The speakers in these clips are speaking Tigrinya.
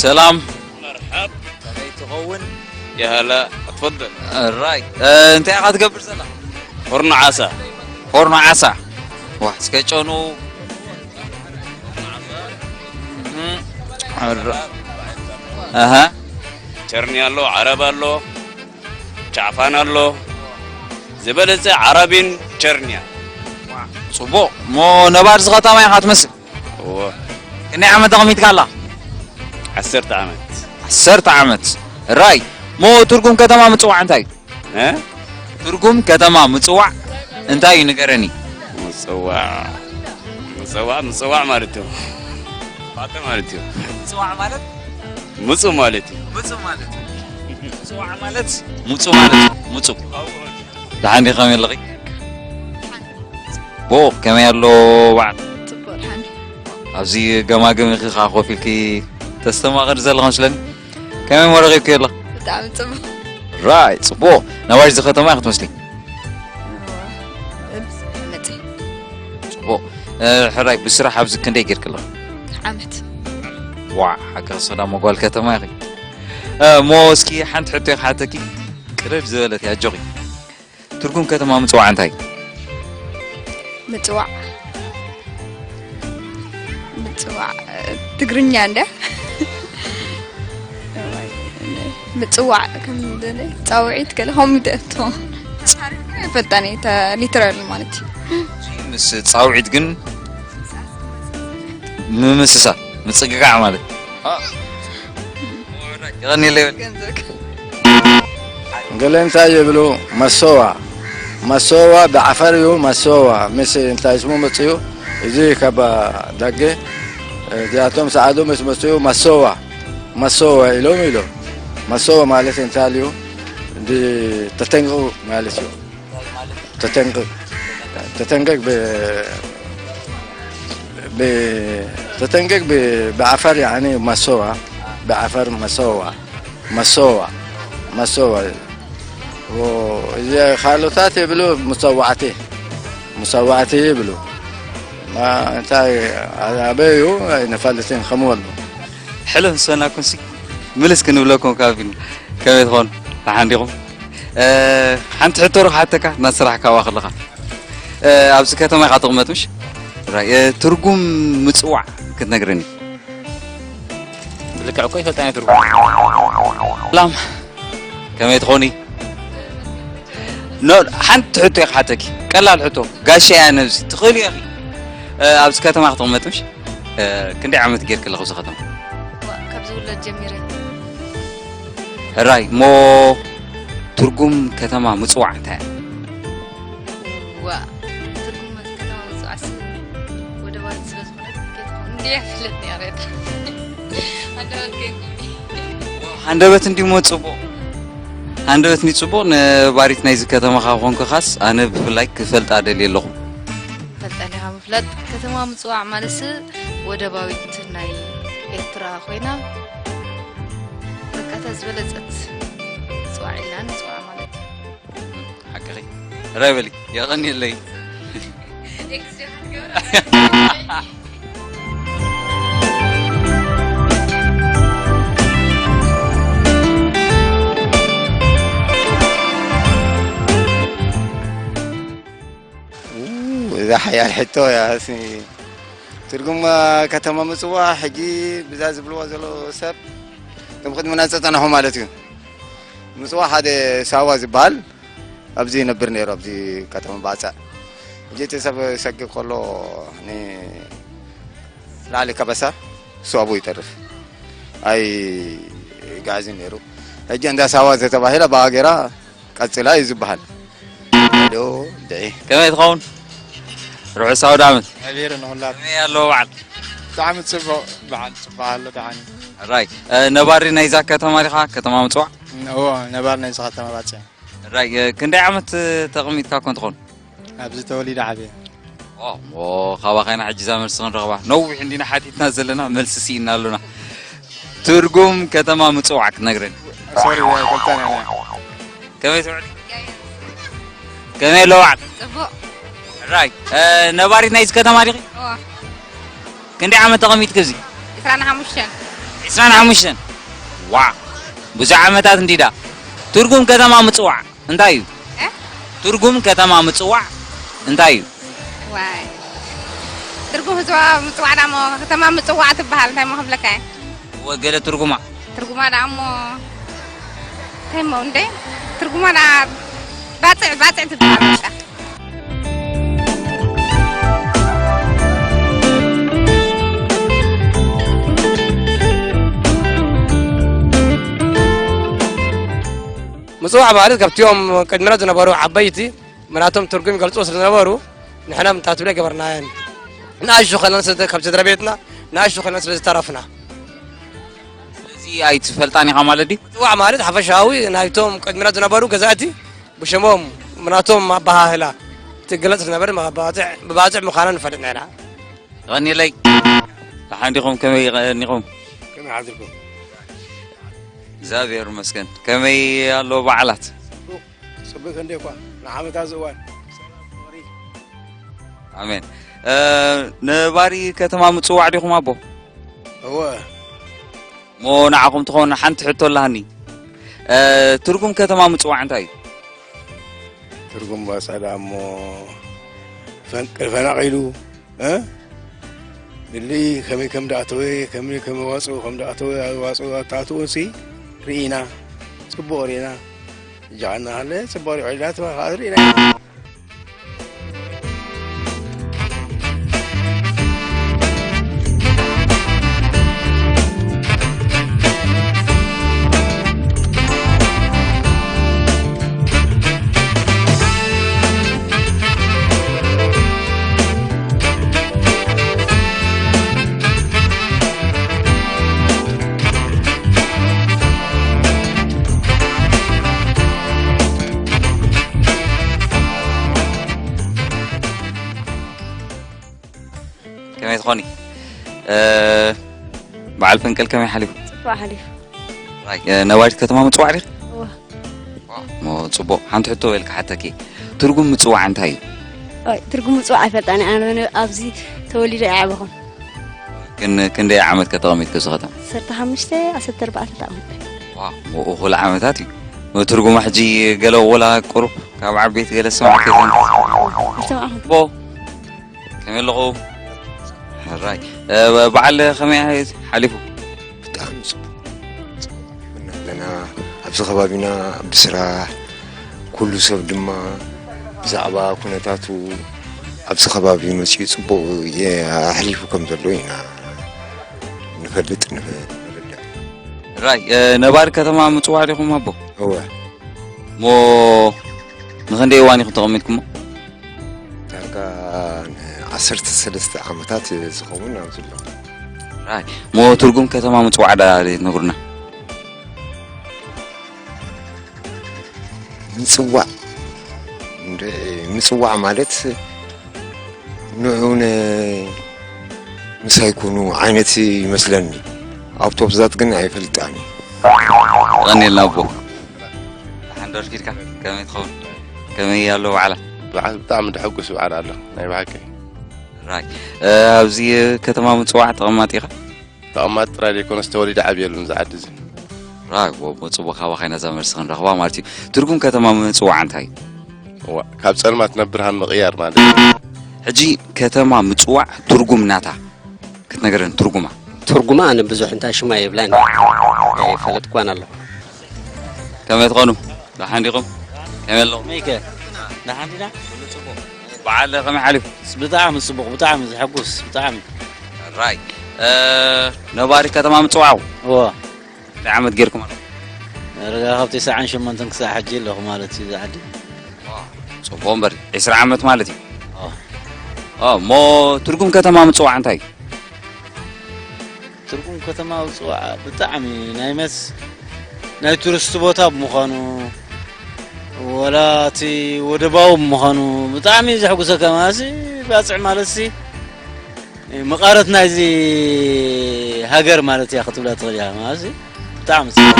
ሰላም። መርሓብ። ከመይ ትኸውን? የህላ፣ ኣትፈደል። ራይ። እ፣ እንታይ ኢኻ ትገብር ዘላ? ፎርኖ ዓሳ። ፎርኖ ዓሳ። ዋ፣ እስከ ጨኑ። እም፣ ራ-፣ ኣሃ። ቸርኒ ኣሎ፣ ዓረብ ኣሎ፣ ቻዕፋን ኣሎ። ዝበለጸ ዓረቢን ቸርንያ። ጽቡቕ። እሞ ነባር እዚ ከተማ ኢኻ ትመስል? እወ። ክንደይ ዓመት ተቐሚጥካ ኣላ? ዓሰርተ ዓመት። ዓሰርተ ዓመት። ራይ። እሞ ትርጉም ከተማ ምጽዋዕ እንታይ እዩ? እ? ትርጉም ከተማ ምጽዋዕ እንታይ እዩ ንገረኒ? ምጽዋዕ፣ ምጽዋዕ፣ ምጽዋዕ ማለት እዩ። ባተ ማለት እዩ። ምጽዋዕ ማለት? ምጹ ማለት እዩ። ምጹ ማለት? ምጽዋዕ ማለት? ምጹ ማለት? ምጹ። ደሓን ዲኺ? ከመይ ኣለኺ? ቦ፣ ከመይ ኣሎ በዓል? ጽቡቕ፣ ደሓን። ኣብዚ ገማግም ኢኺ ኸዓ ኮፍ ኢልኪ ተስተማቕሪ ዘለኺ መስለኒ። ከመይ እሞ ረኺብኪ ኣለኺ? ብጣዕሚ ጽቡቕ። ራይ፣ ጽቡቕ። ነባሪት እዚ ከተማ ኢኺ ትመስሊ። እዋ፣ እብስ፣ መጺ። ጽቡቕ። እ፣ ሕራይ፣ ብስራሕ ኣብዚ ክንደይ ጌርኪ ኣለኺ? ዓመት። ዋዕ፣ ሓቂ ክስዳ እሞ ጓል ከተማ ኢኺ። እ፣ እሞ እስኪ ሓንቲ ሕቶ ክሓተኪ፣ ቅልል ዝበለት እያ፣ ኣጆኺ። ትርጉም ከተማ ምጽዋዕ እንታይ እዩ? ምጽዋዕ፣ ምጽዋዕ፣ እ፣ ትግርኛ እንደ ምጽዋዕ ከም ዘለ ጻውዒት ገለ ከምኡ ይደእቶ። ጻሪፍና ኣይፈልጣን እየ፣ እታ ሊትራል ማለት እዩ። ምስ ጻውዒት ግን ምምስሳል፣ ምጽግጋዕ ማለት። አ። የቐንየለይ በል። ገንዘብ። ገለ እንታይ ይብሉ? መሰዋ። መሰዋ ብዓፈር እዩ። መሰዋ ምስ እንታይ ስሙ መጽኡ? እዚ ካብ ደገ እዚኣቶም ሰዓዱ ምስ መጽኡ መሰዋ፣ መሰዋ ኢሎም ኢሎም። መሰዋ ማለት እንታይ እዩ? እንዲ ተተንቅቑ ማለት እዩ። ተተንቅቕ፣ ተተንቅቕ ብ-፣ ብ-፣ ተተንቅቕ ብ-፣ ብዓፈር ያዕኒ መሰዋ፣ ብዓፈር መሰዋ፣ መሰዋ፣ መሰዋ። ዎ፣ እዚ ካልኦታት ይብሉ፣ ሙሰዋዕቲ፣ ሙሰዋዕቲ ይብሉ። ማ-፣ እንታይ ኣበዩ ኣይንፈልጥን፣ ከምኡ ኣሎ። ሕሉፍ ምስ በልናኩምሲ ምልስ ክንብለኩም ካብ ከመይ ትኾኑ? ደሓን ዲኹም? እ፣ ሓንቲ ሕቶ ዶ ክሓተካ፣ ናብ ስራሕ ካብኣ ከለኻ። እ፣ ኣብዚ ከተማ ኢኻ ትቕመጥ ምሽ? ራይ፣ እ፣ ትርጉም ምጽዋዕ ክትነግረኒ? ብልክዕ እኮ ይፈልጣ እየ ትርጉም። ሰላም፣ ከመይ ትኾኒ? ኖ፣ ሓንቲ ሕቶ እየ ክሓተኪ። ቀላል ሕቶ። ጋሻ እያ ነብሲ። ትኽእሊ ኢኺ። እ፣ ኣብዚ ከተማ ክትቕመጥ ምሽ? እ፣ ክንደይ ዓመት ጌርኪ ኣለኺ ኣብዚ ከተማ? ዋ፣ ካብ ዝውለድ ጀሚረ። ሕራይ፣ እሞ ትርጉም ከተማ ምጽዋዕ እንታይ እያ? ዋ፣ ትርጉም ከተማ ምጽዋዕሲ ወደባዊት ስለ ዝኾነት ከይትኸውን እንድየ ይፍለጥ ነይረ። ሃንደበት ከይንኩኒ። ሃንደበት እንዲሞ ጽቡቕ። ሃንደበት እንዲ ጽቡቕ። ነባሪት ናይዚ ከተማ ካብ ኮንክኻስ ኣነ ብፍላይ ክፈልጣ ደልየ ኣለኹ። ፈልጣ ዲኻ? ምፍላጥ ከተማ ምጽዋዕ ማለትሲ ወደባዊት ናይ ኤርትራ ኮይና፣ በቃ እታ ዝበለጸት ምጽዋዕ ኢልና ንጽዋዕ ማለት እዩ። ሓቅኺ። ራይ በሊ፣ የቐንየለይ። ኡ፣ እዛ ሓያል ሕቶ እያ። እሲ ትርጉም ከተማ ምጽዋዕ ሕጂ ብዛ ዝብልዎ ዘለዉ ሰብ ከም ቅድምና ዝጸጸናሑ ማለት እዩ። ምጽዋዕ ሓደ ሳዋ ዝበሃል ኣብዚ ይነብር ነይሩ፣ ኣብዚ ከተማ ባጽዕ። ሕጂ እቲ ሰብ ሰጊር ከሎ ንላዕሊ ከበሳ እሱ ኣብኡ ይተርፍ። ኣይጋዕዝን ነይሩ። ሕጂ እንዳ ሳዋ ዝተባሂለ ብኣገራ ቀጽላ እዩ ዝበሃል። ዶ፣ ደዒ። ከመይ ትኸውን? ርሑስ ኣውደ ዓመት። ኣቤረ ንኹላትና። ከመይ ኣለዎ በዓል? ብጣዕሚ ጽቡቕ በዓል፣ ጽቡቕ ኣሎ፣ ደሓን እዩ። ራይ፣ እ፣ ነባሪ ናይዛ ከተማ ዲኻ? ከተማ ምጽዋዕ? እዎ፣ ነባሪ ናይዛ ከተማ ባጽዕ። ራይ፣ እ፣ ክንደይ ዓመት፣ እ፣ ተቐሚጥካ ኮን ትኾን? ኣብዚ ተወሊደ ዓብየ። ኦ፣ ኦ፣ ካባኻ ኢና ሕጂ እዛ መልሲ ክንረኽባ። ነዊሕ እንዲና ሓቲትና ዘለና፣ መልሲ ስኢና ኣሎና። ትርጉም ከተማ ምጽዋዕ ክትነግረኒ? ሶሪ፣ ኣይፈልጣን እየ። ከመይ ትውዕሊ? ከመይ ኣሎ በዓል? ጽቡቕ። ራይ፣ እ፣ ነባሪት ናይዚ ከተማ ዲኺ? እዋ። ክንደይ ዓመት ተቐሚጥኪ ኣብዚ? ዕስራን ሓሙሽተን። ዕስራን ሓሙሽተን። ዋ! ብዙሕ ዓመታት እንዲዳ። ትርጉም ከተማ ምጽዋዕ እንታይ እዩ? እ? ትርጉም ከተማ ምጽዋዕ እንታይ እዩ? ዋይ። ትርጉም ህዝባ ምጽዋዕ ዳሞ ከተማ ምጽዋዕ ትበሃል። እንታይ እሞ ክብለካ እየ? እወ፣ ገለ ትርጉማ። ትርጉማ ዳሞ እንታይ እሞ እንደ? ትርጉማ ዳ ባጽዕ፣ ባጽዕ ትበሃል በቃ። ምጽዋዕ ማለት ካብቲኦም ቅድሚና ዝነበሩ ዓበይቲ ምናቶም ትርጉም ይገልጹ ስለ ዝነበሩ ንሕና ምታትብለ ገበርናየን። ንኣሽቱ ከለና ስለ ካብ ስድራ ቤትና ንኣሽቱ ከለና ስለ ዝተረፍና። ስለዚ ኣይትፈልጣን ኢኻ ማለት ድዩ? ምጽዋዕ ማለት ሓፈሻዊ ናይቶም ቅድሚና ዝነበሩ ገዛእቲ ብሽሞም ምናቶም ኣበሃህላ ትግለጽ ዝነበረ ብባጽዕ፣ ብባጽዕ ምዃና ንፈልጥ ንሕና። የቐንየለይ። ደሓን ዲኹም? ከመይ ቀኒኹም? ከመይ ሓድርኩም? እግዚኣብሔር ይመስገን። ከመይ ኣሎ በዓላት? ጽቡቕ፣ ጽቡቕ ክንደይ እኳ ንዓመታ ዝእዋን። ኣሜን። እ፣ ነባሪ ከተማ ምጽዋዕ ዲኹም ኣቦ? እወ። እሞ ንዓኹም ትኸውን ሓንቲ ሕቶ ኣላሃኒ። እ፣ ትርጉም ከተማ ምጽዋዕ እንታይ እዩ? ትርጉም ባጽዕ ደኣ እሞ ፈንቅ-፣ ፈናቒሉ፣ እ? ድልይ ከመይ ከም ደኣተወ፣ ከመይ ከም ዋጽኡ፣ ከም ደኣተወ፣ ዋጽኡ ኣተኣትኡንሲ ርኢና፣ ጽቡቕ ርኢና። እጃ እናሃለ ጽቡቕ ሪዑ ኢላ ተባኻ ርኢና። ከመይ ትኾኒ? እ፣ በዓል ፈንቅል ከመይ ሓሊፉ? ጽቡቕ ሓሊፉ። ራይ፣ እ፣ ነባሪት ከተማ ምጽዋዕ ዲኺ? እወ። ዋው፣ እሞ ጽቡቕ። ሓንቲ ሕቶ ወይ ኢልካ ሓተኪ። ትርጉም ምጽዋዕ እንታይ እዩ? ኣይ፣ ትርጉም ምጽዋዕ ኣይፈልጣን እየ። ኣነ ኣብዚ ተወሊደ ኣይዓበኹን። ግን ክንደይ ዓመት ከ ተቐሚጥኪ ኣብዚ ከተማ? ዓሰርተ ሓሙሽተ፣ ዓሰርተ ኣርባዕተ ተቐሚጠ። ዋው፣ እኹል ዓመታት እዩ። ትርጉሙ ሕጂ ገለ ወላ ቁሩብ ካብ ዓበይቲ ገለ ዝሰማዕኪ ዘንተ? ኣይሰማዕኹን። ቦ፣ ከመይ ኣለኹ? ሕራይ። እ፣ በዓል ከመይ ሓሊፉ? ብጣዕሚ ጽቡቕ። ጽቡቕ። ኣለና ኣብዚ ከባቢና ብስራሕ ኩሉ ሰብ ድማ ብዛዕባ ኩነታቱ ኣብዚ ከባቢ መጺኡ ጽቡቕ የ-፣ ኣሕሊፉ ከም ዘሎ ኢና ንፈልጥ ንፈ-፣ ንርዳእ። ራይ፣ እ፣ ነባሪ ከተማ ምጽዋዕ ዲኹም ኣቦ? እወ። እሞ ንኽንደይ እዋን ኢኹም ተቐሚጥኩሞ? ዳርጋ ንዓሰርተ ሰለስተ ዓመታት ዝኸውን ኣብዚ ኣለኹ። ራይ፣ እሞ ትርጉም ከተማ ምጽዋዕ ዳ ትነግሩና? ምጽዋዕ፣ እንደ-፣ ምጽዋዕ ማለት ንዑ ን-፣ ምሳይ ኩኑ ዓይነት ይመስለኒ። ኣብቶም ብዛት ግን ኣይፈልጣን። ቀኒልና ኣቦ። ደሓን ዶ ኣርኪድካ? ከመይ ትኸውን? ከመይ ኣሎ በዓላ? በዓል ብጣዕሚ ደሐጉስ በዓል ኣሎ። ናይ ብሓቂ። ራይ። እ፣ ኣብዚ ከተማ ምጽዋዕ ተቐማጢ ኢኻ? ተቐማጢ ጥራይ ዘይኮነስ ተወሊደ ዓብየሉ እዚ ዓዲ እዚ። ራይ፣ ወ-፣ ወ-፣ ጽቡቕ፣ ካባኻ ኢና እዛ መልሲ ክንረኽባ ማለት እዩ። ትርጉም ከተማ ምጽዋዕ እንታይ እዩ? እዋ፣ ካብ ጸልማት ናብ ብርሃን ምቕያር ማለት እዩ። ሕጂ ከተማ ምጽዋዕ ትርጉም ናታ ክትነግረን ትርጉማ? ትርጉማ ኣነ ብዙሕ እንታይ ሽማ የብላን። ኣይፈለጥኳን ኣለኹ። ከመይ ትኾኑ? ደሓን ዲኹም? ከመይ ኣለኹም? ከመይከ? ደሓን ዲና? በዓል ከመይ ሓሊፉ? ብጣዕሚ ጽቡቕ፣ ብጣዕሚ ዘሐጉስ፣ ብጣዕሚ። ራይ፣ እ፣ ነባሪ ከተማ ምጽዋዕ? እወ። ክንደይ ዓመት ጌርኩም ኣለኹም? ዳርጋ ካብ ተስዓን ሸሞንተን ክሳዕ ሕጂ ኣለኹ ማለት እዩ፣ እዚ ዓዲ። ዋው፣ ጽቡቕ እምበር፣ ዕስራ ዓመት ማለት እዩ። ኦ። ኦ፣ እሞ ትርጉም ከተማ ምጽዋዕ እንታይ እዩ? ትርጉም ከተማ ምጽዋዕ ብጣዕሚ ናይ መስ-፣ ናይ ቱሪስት ቦታ ብምዃኑ፣ ወላ እቲ ወደባዊ ብምዃኑ ብጣዕሚ እዩ ዘሕጉሰካ። ማለትሲ ባጽዕ ማለትሲ መቓረት ናይዚ ሃገር ማለት እያ ክትብላ ትኽእል እያ። ማለትሲ ብጣዕሚ ጽቡቕ።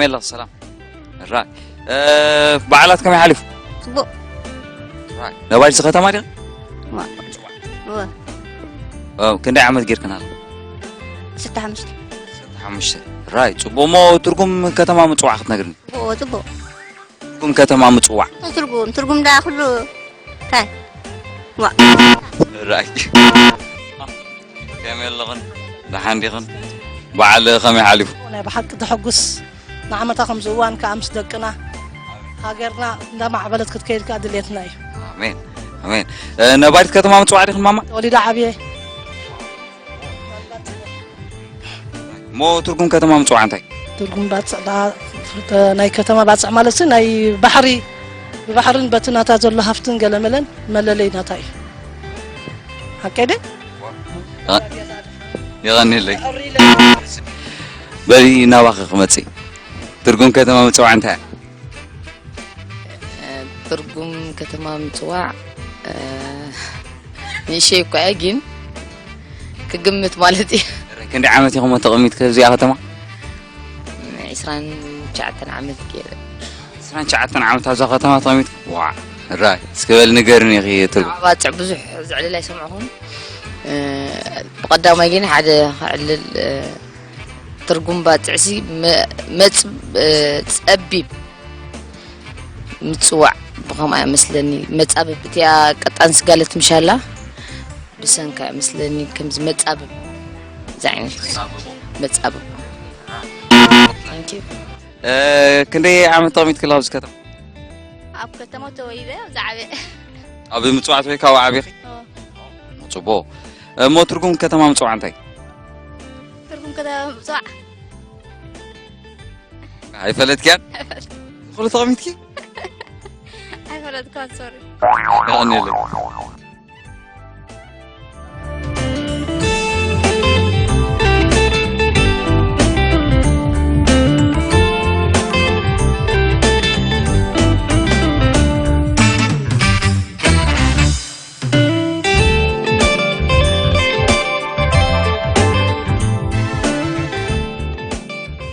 ከመይ ኣለኺ? ሰላም። ራይ። እ፣ በዓላት ከመይ ሓሊፉ? ጽቡቕ። ራይ። ነባሪት እዚ ከተማ ዲኺ? እወ። እወ። ኦ፣ ክንደይ ዓመት ጌርክን ኣለኺ? ዓሰርተ ሓሙሽተ። ዓሰርተ ሓሙሽተ። ራይ። ጽቡቕ። እሞ ትርጉም ከተማ ምጽዋዕ ክትነግርኒ? እወ፣ ጽቡቕ። ትርጉም ከተማ ምጽዋዕ። እንታይ ትርጉም? ትርጉም ደኣ ኩሉ እንታይ? ዋእ። ራይ። ከመይ ኣለኽን? ደሓን ዲኽን? በዓል ከመይ ሓሊፉ? ናይ ብሓቂ ተሐጉስ፣ ንዓመታ ከምዚ እዋን ከኣ ምስ ደቅና ሃገርና እንዳማዕበለት ክትከይድ ከኣ ድሌትና እዩ። ኣሜን፣ ኣሜን። እ፣ ነባሪት ከተማ ምጽዋዕ ዲኽን ማማ? ተወሊደ ዓብየ። እሞ ትርጉም ከተማ ምጽዋዕ እንታይ? ትርጉም ባጽዕ ደኣ፣ ናይ ከተማ ባጽዕ ማለት ናይ ባሕሪ፣ ብባሕርን በቲ ናታ ዘሎ ሃፍትን ገለመለን መለለይ ናታ እዩ። ሓቀይ ድየ? የቐንየለይ። በሊ ናባኺ ክመጽእ። ትርጉም ከተማ ምጽዋዕ እንታይ እያ? ትርጉም ከተማ ምጽዋዕ፣ እ፣ ንእሽተይ እኳ እያ፣ ግን ክግምት ማለት እዩ። ክንደይ ዓመት ኢኹም ተቐሚጥኪ ኣብዚኣ ከተማ? ዒስራን ትሽዓተን ዓመት ገይረ። ዒስራን ትሽዓተን ዓመት ኣብዛ ከተማ ተቐሚጥኪ? ዋዕ፣ ራይ። እስከ በል ንገርኒ ኢኺ ትርጉም። ብዛዕባ ባጽዕ ብዙሕ ዘዕልል ኣይሰማዕኹን። እ፣ ብቐዳማይ ግን ሓደ ከዕልል፣ እ፣ ትርጉም ባጽዕሲ መ-፣ መጽ-፣ እ፣ ጸቢብ ምጽዋዕ ብኸምኣ እያ መስለኒ። መጻብብ እቲኣ ቀጣን ስጋለት ምሻላ ብሰንካ እያ መስለኒ ከምዚ መጻብብ፣ እዚ ዓይነት መጻብብ። Thank you። እ፣ ክንደይ ዓመት ተቐሚጥክላ ኣብዚ ከተማ? ኣብ ከተማ ተወሊደ፣ ኣብዚ ዓብየ። ኣብ ምጽዋዕ ወይ ካብ ዓቢኺ? ኦ። ጽቡቕ። እሞ ትርጉም ከተማ ምጽዋዕ እንታይ? ትርጉም ከተማ ምጽዋዕ? ኣይፈለጥክያን? ኩሉ ተቐሚጥኪ? ኣይፈለጥኳን፣ ሶሪ። የቐንየለይ።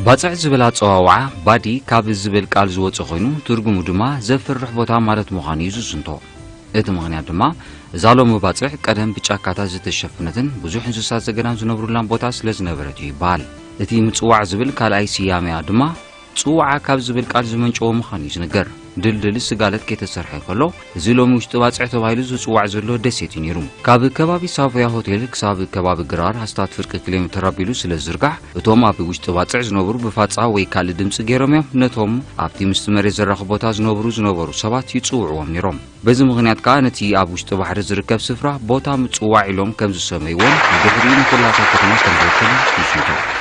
ባጽዕ ዝብል ኣጸዋውዓ ባዲ ካብ ዝብል ቃል ዝወጸ ኮይኑ፣ ትርጉሙ ድማ ዘፍርሕ ቦታ ማለት ምዃኑ እዩ ዝዝንቶ። እቲ ምኽንያት ድማ፣ እዛ ሎሚ ባጽዕ ቀደም ብጫካታት ዝተሸፈነትን ብዙሕ እንስሳት ዘገዳም ዝነብሩላን ቦታ ስለ ዝነበረት እዩ ይበሃል። እቲ ምጽዋዕ ዝብል ካልኣይ ስያሜኣ ድማ፣ ጽዋዓ ካብ ዝብል ቃል ዝመንጨወ ምዃኑ እዩ ዝንገር። ድልድል ስጋለት ከይተሰርሐ እንከሎ፣ እዚ ሎሚ ውሽጢ ባጽዕ ተባሂሉ ዝጽዋዕ ዘሎ ደሴት እዩ ነይሩ። ካብ ከባቢ ሳቮያ ሆቴል ክሳብ ከባቢ ግራር ኣስታት ፍርቂ ኪሎ ሜትር ኣቢሉ ስለ ዝዝርጋሕ፣ እቶም ኣብ ውሽጢ ባጽዕ ዝነብሩ ብፋጻ ወይ ካልእ ድምጺ ገይሮም እዮም ነቶም ኣብቲ ምስቲ መሬት ዘራኽብ ቦታ ዝነብሩ ዝነበሩ ሰባት ይጽውዕዎም ነይሮም። በዚ ምኽንያት ከኣ ነቲ ኣብ ውሽጢ ባሕሪ ዝርከብ ስፍራ ቦታ ምጽዋዕ ኢሎም ከም ዝሰመይዎን ብድሕሪኡ ንኩላታ ከተማ ከም ዝወከሉ ይዝንቶ።